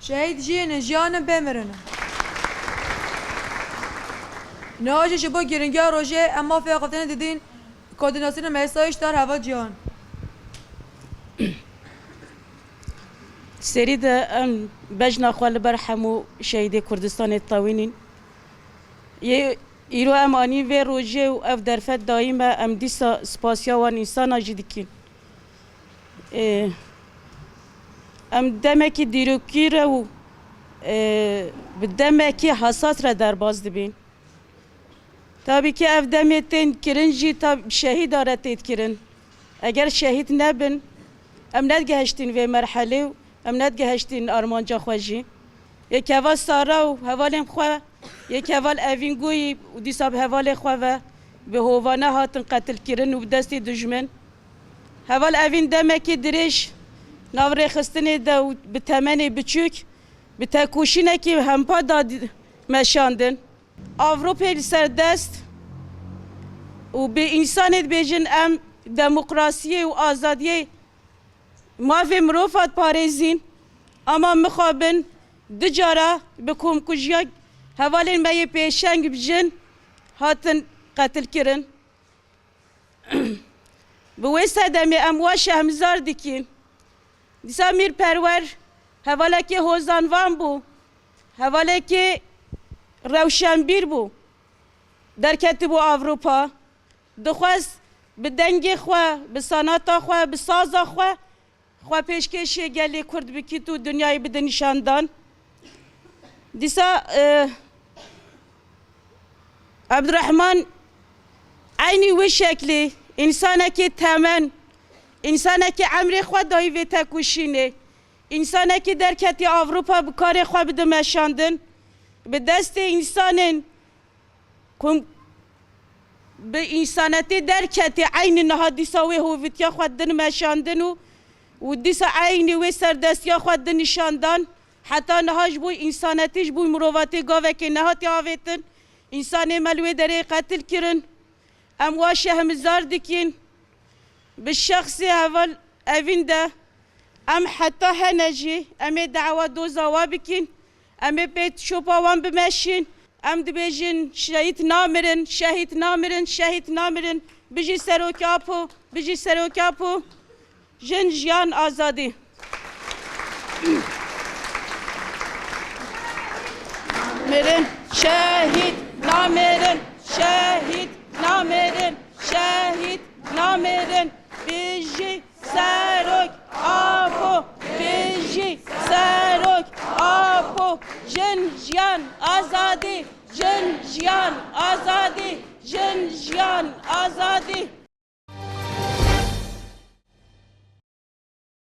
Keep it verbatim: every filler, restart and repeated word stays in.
Şehîd jiyê ne, jiyan e, bê mirin e. Niha jî ji bo giringiya rojê em mafê axiftinê didin Koordînasyona Mesayî ji dar Heval Cihan. Serî de em bejna xwe li ber hemû şehîdê Kurdistanê tewînîn. Yê îro em anîn vê rojê û ev derfet dayî me, em dîsa spasiya wan însana jî dikin. Ê, em demekî dîrokî re û, ê, bi demekî hesas re derbas dibîn. Tabî ki ev demê tên kirin jî tab-, şehîda re tê kirin. Eger şehîd nebin, em nedigehiştîn vê merhelê û em nedigehiştîn armanca xwe jî. Yek heval Sara û hevalên xwe, yek heval Evîn Goyî û dîsa bi hevalê xwe ve bi hovane hatin qetilkirin û bi destê dijmin. Heval Evîn demekî dirêj nav rêxistinê de û bi temenê biçûk, bi tekoşînekî hempa da di-, meşandin. Avropê li ser dest û bi însanê dibêjin, em demokrasiyê û azadiyê mafê mirov hat parêzîn, ama mixabin du cara bi komkujiya hevalên me yê pêşeng bi jin hatin qetilkirin. Bi wê sedemê em wa şehmizar dikîn. Dîsa Mîr Perwer hevalekê hozanvan bû, hevalekê rewşenbîr bû, derketibû Ewropa. Dixwest bi dengê xwe, bi sanata xwe, bi saza xwe, xwe pêşkêşê gelê Kurd bikît û dinyayê bide nîşandan. Dîsa, e, Ebdurehman eynî wê şeklî, însanekî temen, însanekî emrê xwe dayî vê tekoşînê, însanekî derketî Ewropa bi karê xwe bide meşandin, bi destê însanên ku bi însanetê derketî eynî niha dîsa wê hovîtiya xwe din meşandin û, û dîsa eynî wê serdestiya xwe din nîşandan. Heta niha ji bo însanetî, ji bo mirovatê gavekê nehatiye avêtin. Însanê me li wê derê qetil kirin. Em wa şehmizar dikîn. Bi şexsê heval Evîn de em heta hene jî em ê dawa doza wa bikîn. Em ê pêt şopa wan bimeşîn. Em dibêjin şehîd namirin, şehîd namirin, şehîd namirin. Bijî Serok Apo, bijî Serok Apo. Jin, jiyan, azadî. Mirin, şehîd, namirin, şehîd, namirin, şehîd, namirin. Bijî Serok Apo, bijî Serok Apo. Jin, jiyan, azadî. Jin, jiyan, azadî. Jin, jiyan, azadî.